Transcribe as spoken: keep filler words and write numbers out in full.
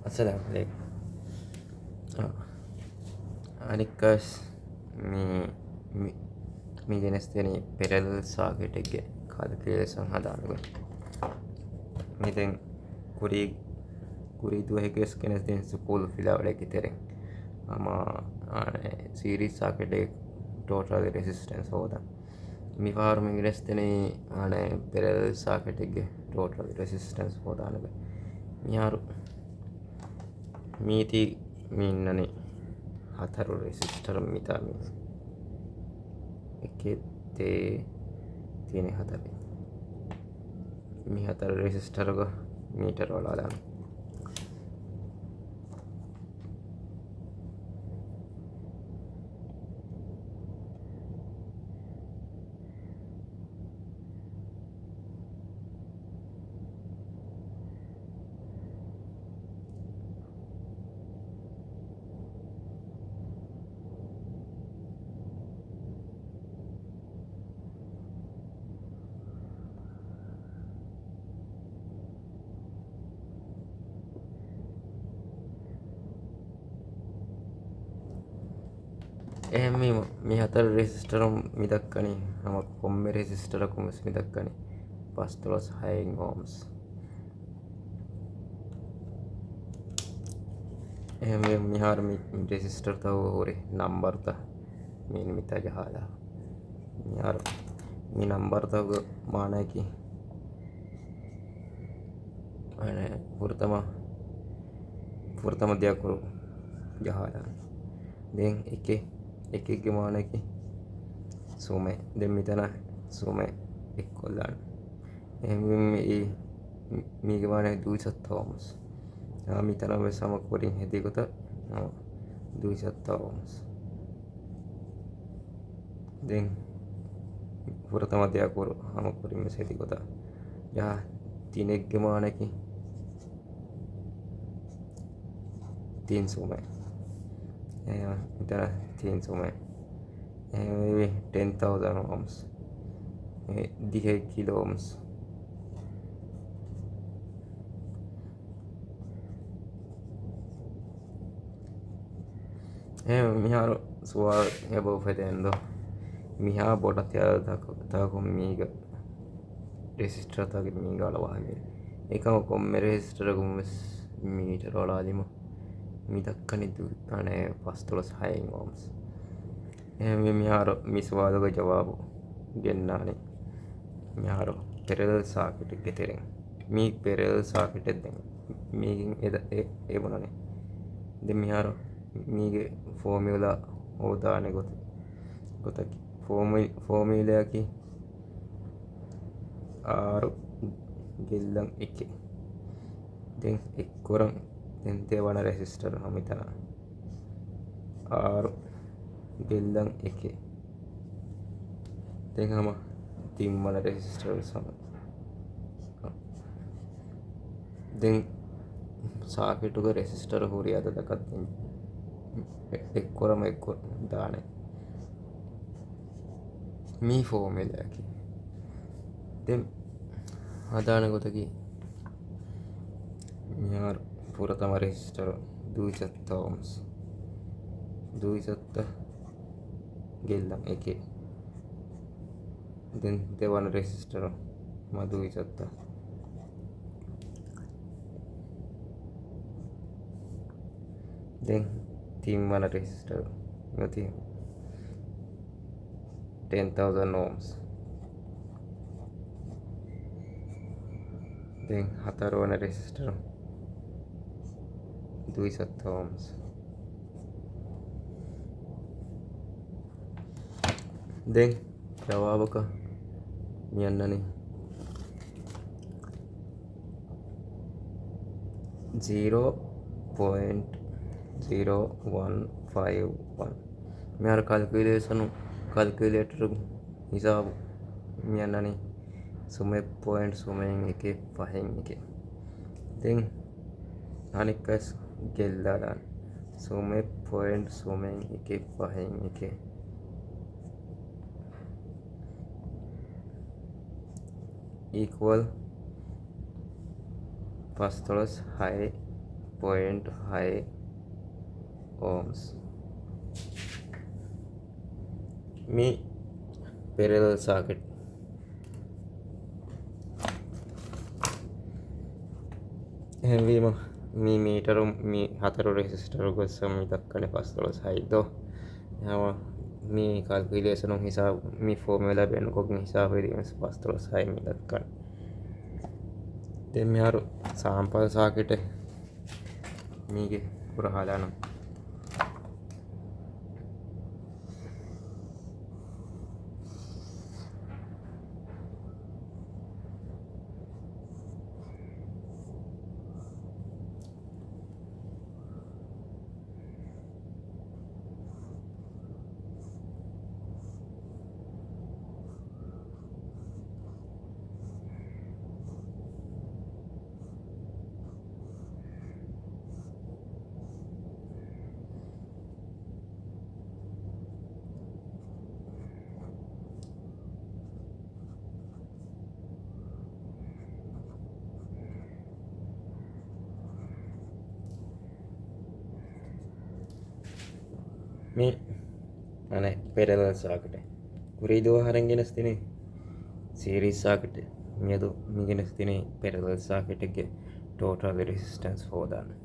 އައްސަލާމު ޢަލައިކުމް. އަ، އަނެއްކާވެސް މި، މި، މި ގެނެސްދެނީ ޕެރަލަލް ސާކެޓެއްގެ ކާލްކިއުލޭޝަން ހަދާނެ ގޮތް. މި ދެން ކުރީ، ކުރީ ދުވަހެއްގެވެސް ގެނެސްދިން ސުކޫލު ފިލާވަޅެއްގެ ތެރެއިން. ހަމަ، އާނ، ސީރީޒް ސާކެޓެއް ޓޯޓަލް ރެސިސްޓެންސް ހޯދަން. މިފަހަރު މި ގެނެސްދެނީ، އާނ، ޕެރަލަލް ސާކެޓެއްގެ ޓޯޓަލް ރެސިސްޓެންސް ހޯދާނެ ގޮތް. މިހާރު މީތި މި އިންނަނީ ހަތަރު ރެސިސްޓަރު މިތާ މީ. އެކެއް، ދޭއް، ތިނެއް، ހަތަރެއް. މި ހަތަރު ރެސިސްޓަރުގަ މީޓަރު އަޅާލާނެ. އެހެންވީމަ، މި ހަތަރު ރެސިސްޓަރުން މި ދައްކަނީ، ހަމަ ކޮންމެ ރެސިސްޓަރަކުން ވެސް މި ދައްކަނީ ފަސްދޮޅަސް ހައެއް އޯމްސް. އެހެންވީމަ، މިހާރު މި ރެސިސްޓަރުތަކުގަ ހުރި ނަންބަރުތައް މީން މިތާ ޖަހާލާ. މިހާރު މި ނަންބަރުތަކުގެ މާނައަކީ، އަނެއް، ފުރަތަމަ، ފުރަތަމަ ދެ އަކުރު ޖަހާލާނެ. ދެން އެކެއް، އެކެއްގެ މާނައަކީ ސުމެއް. ދެން މިތަނަށް ސުމެއް އެއްކޮށްލާނެ. އެހެންވީމަ މި، މީގެ މާނައަކީ ދުއިސައްތަ އޯމްސް. އާ، މިތަނަށް ވެސް ހަމަ ކުރިން ހެދި ގޮތަށް، އާ، ދުއިސައްތަ އޯމްސް. ދެން ފުރަތަމަ ދެ އަކުރު ހަމަ ކުރިން ވެސް ހެދި ގޮތަށް. އާ، ތިނެއްގެ މާނައަކީ ތިން ސުމެއް. އެ، މިތަނަށް ތިން ސުމެއް. އެ، އެހެންވީ ޓެން ތައުޒަން އޯމްސް. އެ، ދިހަ ކިލޯ އޯމްސް. އެ، މިހާރު ސުވާލު އެބަ އުފެދޭންދޯ؟ މިހާ ބޮޑަށް ތި އަދަދުތަކު-، ތަކުން މީގަ ރެސިސްޓަރުތަކެއް މީގަ އަޅުވާލި. އެކަމަކު ކޮންމެ ރެސިސްޓަރަކުން ވެސް މީޓަރު އަޅާލީމަ، މި ދައްކަނީ ދު-، އަނެއް، ފަސްދޮޅަސް ހައެއް އޯމްސް. އެހެންވެ، މިހާރު މި ސުވާލުގެ ޖަވާބު ގެންނާނީ މިހާރު ޕެރަލަލް ސާކެޓެއްގެ ތެރެއިން. މީ ޕެރަލަލް ސާކެޓެއް ދެން މީގެން އެ ދަ-، އެ، އެ ބުނަނީ. ދެން މިހާރު މީގެ ފޯމިއުލާ ހޯދާނެ ގޮތަކީ، ފޯމި-، ފޯމިއުލާއަކީ އާރު ގެއްލަން އެކެއް. ދެން އެއްކުރަން، ދެން ދެވަނަ ރެސިސްޓަރު ހަމަ މިތަނަށް އާރު ގެއްލަން އެކެއް. ދެން ހަމަ ތިންވަނަ ރެސިސްޓަރު ވެސް ހަމަ. ދެން ސާކެޓުގެ ރެސިސްޓަރު ހުރި އަދަދަކަށް ދެން އެއްކުރަމަ އެއްކުރަން ދާނެ. މީ ފޯމިއުލާއަކީ. ދެން ހަދާނެ ގޮތަކީ، މިހާރު ފުރަތަމަ ރެސިސްޓަރު ދުއިސައްތަ އޯމްސް. ދުއިސައްތަ ގެއްލަން އެކެއް. ދެން ދެވަނަ ރެސިސްޓަރު މަ ދުއިސައްތަ. ދެން ތިންވަނަ ރެސިސްޓަރު އޮތީ ޓެން ތައުޒަން އޯމްސް. ދެން ހަތަރުވަނަ ރެސިސްޓަރު ދުއިސައްތަ އޯމްސް. ދެން ޖަވާބަކަށް މި އަންނަނީ ޒީރޯ ޕޮއިންޓް ޒީރޯ ވަން ފައިވް ވަން. މިހާރު ކަލްކިއުލޭޝަނު، ކަލްކިއުލޭޓަރު ހިސާބު މި އަންނަނީ ސުމެއް ޕޮއިންޓް ސުމެއް އެކެއް ފަހެއް އެކެއް. ދެން އަނެއްކާވެސް ގެއްލާލާން. ސުމެއް ޕޮއިންޓް ސުމެއް އެކެއް ފަހެއް އެކެއް އީކުއަލް ފަސްދޮޅަސް ހައެއް ޕޮއިންޓް ފައިވް އޯމްސް. މި ޕެރެލަލް ސާކެޓް. އެހެންވީމަ، މި މީޓަރު މި ހަތަރު ރެސިސްޓަރު ގޮސް މި ދައްކަނީ ފަސްދޮޅަސް ހަތް ދޯ. ހަމަ މި ކަލްކިއުލޭޝަނުން ހިސާބު، މި ފޯމުލާ ބޭނުންކޮށްގެން ހިސާބު ހެދީމަ ފަސްދޮޅަސް ހަތް މި ދައްކަނީ. ދެން މިހާރު ސާމްޕަލް ސާކެޓެއް މީގެ ކުރަހާލާނަން. މި އަނެއް ޕެރެލަލް ސާކެޓެއް. ކުރީ ދުވަހު އަހަރެން ގެނެސްދިނީ ސީރީޒް ސާކެޓެއް. މިއަދު މި ގެނެސްދިނީ ޕެރެލަލް ސާކެޓެއްގެ ޓޯޓަލް ރެސިސްޓެންސް ހޯދާނެ.